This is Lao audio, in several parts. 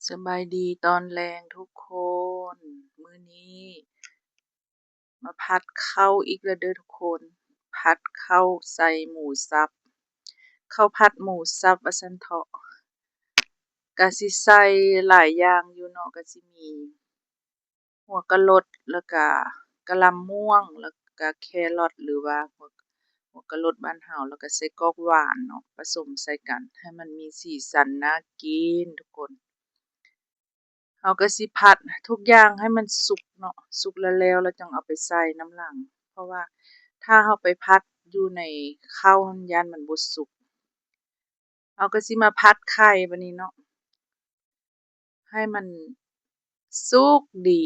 ສະບາຍດີຕອນແລງທຸກຄົນ. ມື້ນີ້ມາຜັດເຂົ້າອີກແລ້ວເດີທຸກຄົນ. ຜັດເຂົ້າໃສ່ໝູສັບ. ເຂົ້າຜັດໝູສັບວ່າຊັ້ນເຖາະ. ກະຊິໃສ່ຫຼາຍຢ່າງຢູ່ເນາະ. ກະຊິມີ ຫົວກະໂຫຼດ ແລ້ວກະກະຫຼ່ຳມ່ວງ ແລ້ວກະແຄຣອດ ຫຼືວ່າຫົວ ຫົວກະໂຫຼດບ້ານເຮົາ ແລ້ວກະໄສ້ກອກຫວານເນາະ ປະສົມໃສ່ກັນ ໃຫ້ມັນມີສີສັນໜ້າກິນທຸກຄົນ. ເຮົາກະຊິຜັດທຸກຢ່າງໃຫ້ມັນສຸກເນາະ, ສຸກແລ້ວໆ ແລ້ວຈັ່ງເອົາໄປໃສ່ນຳຫຼັງ ເພາະວ່າຖ້າເຮົາໄປຜັດຢູ່ໃນເຂົ້າຫັ້ນ ຢ້ານມັນບໍ່ສຸກ. ເຮົາກະຊິມາຜັດໄຂ່ບາດນີ້ເນາະ ໃຫ້ມັນສຸກດີ.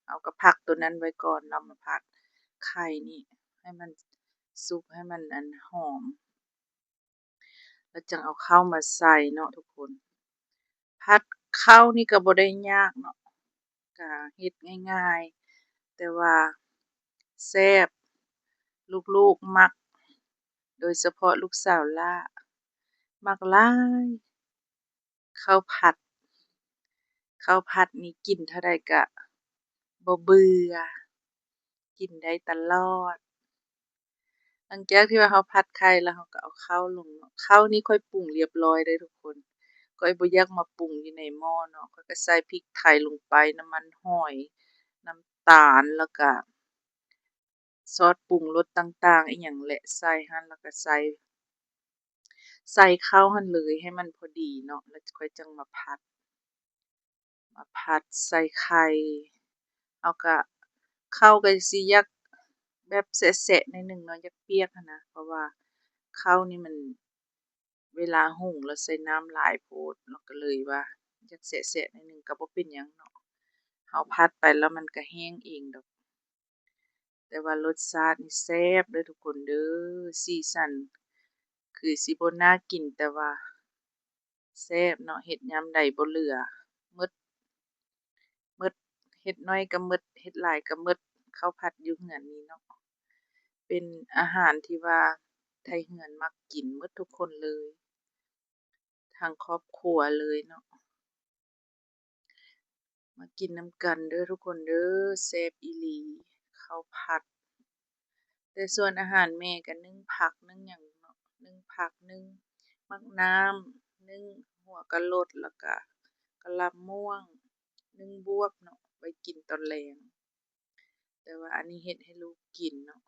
ເຮົາກະພັກໂຕນັ້ນໄວ້ກ່ອນ ແລ້ວມາຜັດໄຂ່ນີ້ໃຫ້ມັນສຸກ ໃຫ້ມັນ ອັນ ຫອມ ແລ້ວຈັ່ງເອົາເຂົ້າມາໃສ່ເນາະທຸກຄົນ. ຜັດເຂົ້ານີ້ກະບໍ່ໄດ້ຍາກເນາະ, ກະເຮັດງ່າຍໆ ແຕ່ວ່າແຊບ ລູກໆມັກ ໂດຍສະເພາະລູກສາວຫຼ້າມັກຫຼາຍ. ເຂົ້າຜັດ ເຂົ້າຜັດນີ້ກິນເທົ່າໃດກະບໍ່ເບື່ອ ກິນໄດ້ຕະຫຼອດ. ຫຼັງຈາກທີ່ວ່າເຮົາຜັດໄຂ່ແລ້ວ ເຮົາກະເອົາເຂົ້າລົງເນາະ. ເຂົ້ານີ້ຂ້ອຍປຸງລຽບລ້ອຍເດີທຸກຄົນ, ຂ້ອຍບໍ່ຢາກມາປຸງຢູ່ໃນໝໍ້ເນາະ. ຂ້ອຍກະໃສ່ພິກໄທລົງໄປ, ນ້ຳມັນຫອຍ, ນ້ຳຕານ ແລ້ວກະ ຊອດປຸງລົດຕ່າງໆອີ່ຫຍັງແຫຼະ ໃສ່ຫັ້ນ ແລ້ວກະໃສ່ ໃສ່ເຂົ້າຫັ້ນເລີຍ ໃຫ້ມັນພໍດີເນາະ ແລ້ວຂ້ອຍຈັ່ງມາຜັດ ມາຜັດໃສ່ໄຂ່. ເຮົາກະ ເຂົ້າກະຊິຢາກແບບແສະໆໜ້ອຍໜຶ່ງເນາະ, ຢາກປຽກຫັ້ນນະ ເພາະວ່າເຂົ້ານີ້ມັນ ເວລາຫຸງແລ້ວໃສ່ນ້ຳຫຼາຍໂພດເນາະ ກະເລີຍວ່າຢາກແສະໆໜ້ອຍໜຶ່ງ ກະບໍ່ເປັນຫຍັງເນາະ, ເຮົາຜັດໄປແລ້ວມັນກະແຫ້ງເອງດອກ. ແຕ່ວ່າລົດຊາດນີ້ແຊບເດີທຸກຄົນເດີ, ສີສັນຄືຊິບໍ່ໜ້າກິນ ແຕ່ວ່າແຊບເນາະ, ເຮັດຍາມໃດບໍ່ເຫຼືອ ໝົດ ໝົດ ເຮັດໜ້ອຍກະໝົດ ເຮັດຫຼາຍກະໝົດ. ເຂົ້າຜັດຢູ່ເຮືອນນີ້ເນາະ ເປັນອາຫານທີ່ວ່າໄທເຮືອນມັກກິນໝົດທຸກຄົນເລີຍ ທັງຄອບຄົວເລີຍເນາະ. ມາກິນນຳກັນເດີທຸກຄົນເດີ, ແຊບອີ່ຫຼີ ເຂົ້າຜັດ. ແຕ່ສ່ວນອາຫານແມ່ກະໜຶ້ງຜັກໜຶ້ງຫຍັງເນາະ, ໜຶ້ງຜັກ ໜຶ້ງໝາກນ້ຳ ໜຶ້ງຫົວກະໂຫຼດ ແລ້ວກະກະຫຼ່ຳມ່ວງ ໜຶ້ງບວບເນາະ ໄວ້ກິນຕອນແລງ. ແຕ່ວ່າອັນນີ້ເຮັດໃຫ້ລູກກິນເນາະ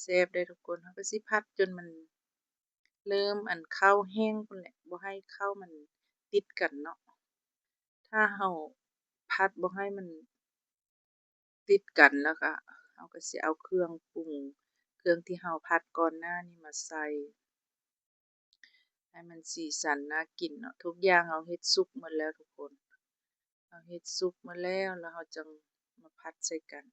ແຊບເດີທຸກຄົນ. ເຮົາກະຊິຜັດຈົນມັນເລີ່ມ ອັນ ເຂົ້າແຫ້ງພຸ້ນແຫຼະ, ບໍ່ໃຫ້ເຂົ້າມັນຕິດກັນເນາະ. ຖ້າເຮົາຜັດບໍ່ໃຫ້ມັນຕິດກັນ ແລ້ວກະເຮົາກະຊິເອົາເຄື່ອງປຸງ ເຄື່ອງທີ່ເຮົາຜັດກ່ອນໜ້ານີ້ມາໃສ່ ໃຫ້ມັນສີສັນໜ້າກິນເນາະ. ທຸກຢ່າງເຮົາເຮັດສຸກໝົດແລ້ວທຸກຄົນ, ເຮົາເຮັດສຸກໝົດແລ້ວ ແລ້ວເຮົາຈັ່ງມາຜັດໃສ່ກັນ.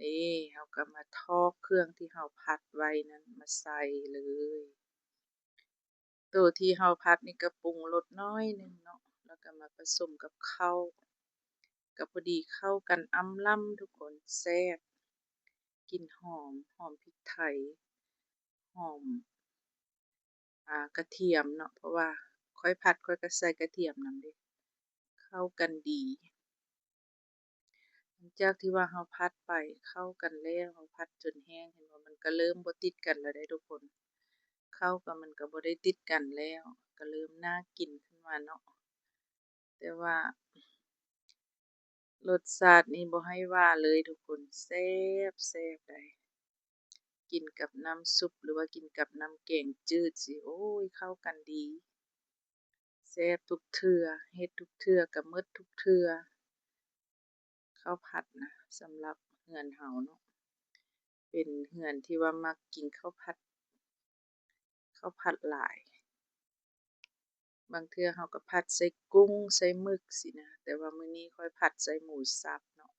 ນີ້ ເຮົາກະມາຖອກເຄື່ອງທີ່ເຮົາຜັດໄວ້ນັ້ນມາໃສ່ເລີຍ. ໂຕທີ່ເຮົາຜັດນີ້ກະປຸງລົດໜ້ອຍໜຶ່ງເນາະ ແລ້ວກະມາປະສົມກັບເຂົ້າ ກະພໍດີເຂົ້າກັນ ອຳລຳທຸກຄົນ, ແຊບ ກິ່ນຫອມ ຫອມພິກໄທ ຫອມ ອ່າ ກະທຽມເນາະ ເພາະວ່າຂ້ອຍຜັດ ຂ້ອຍກະໃສ່ກະທຽມນຳເດ້ ເຂົ້າກັນດີ. ຫຼັງຈາກທີ່ວ່າເຮົາຜັດໄປເຂົ້າກັນແລ້ວ ເຮົາຜັດຈົນແຫ້ງ ເຫັນບໍ່ ມັນກະເລີ່ມບໍ່ຕິດກັນແລ້ວເດ້ທຸກຄົນ. ເຂົ້າກະມັນກະບໍ່ໄດ້ຕິດກັນແລ້ວ ກະເລີ່ມໜ້າກິນຂຶ້ນມາເນາະ. ແຕ່ວ່າລົດຊາດນີ້ບໍ່ໃຫ້ວ່າເລີຍທຸກຄົນ, ແຊບ ແຊບໃດ໋. ກິນກັບນ້ຳຊຸບ ຫຼືວ່າກິນກັບນ້ຳແກງຈືດຊິ ໂອ້ຍ ເຂົ້າກັນດີ ແຊບທຸກເທື່ອ ເຮັດທຸກເທື່ອກະໝົດທຸກເທື່ອ. ເຂົ້າຜັດນະ ສຳລັບເຮືອນເຮົາເນາະ ເປັນເຮືອນທີ່ວ່າມັກກິນເຂົ້າຜັດ ເຂົ້າຜັດຫຼາຍ. ບາງເທື່ອເຮົາກະຜັດໃສ່ກຸ້ງ ໃສ່ໝຶກຊີ້ນະ, ແຕ່ວ່າມື້ນີ້ຂ້ອຍຜັດໃສ່ໝູສັບເນາະ.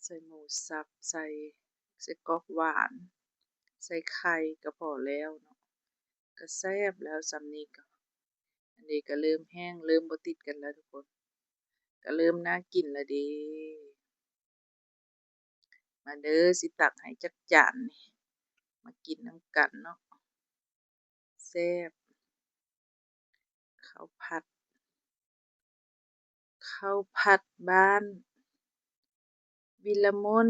ໃສ່ໝູສັບ ໃສ່ ໃສ່ກອກຫວານ ໃສ່ໄຂ່ກະພໍແລ້ວເນາະ ກະແຊບແລ້ວ. ສ່ຳນີ້ກະ ອັນນີ້ກະເລີ່ມແຫ້ງ ເລີ່ມບໍ່ຕິດກັນແລ້ວທຸກຄົນ, ກະເລີ່ມໜ້າກິນແລ້ວເດ້. ມາເດີ ຊິຕັກໃຫ້ຈັກຈານນີ້ ມາກິນນຳກັນເນາະ. ແຊບ ເຂົ້າຜັດ ເຂົ້າຜັດບ້ານ. ວິລະມົນ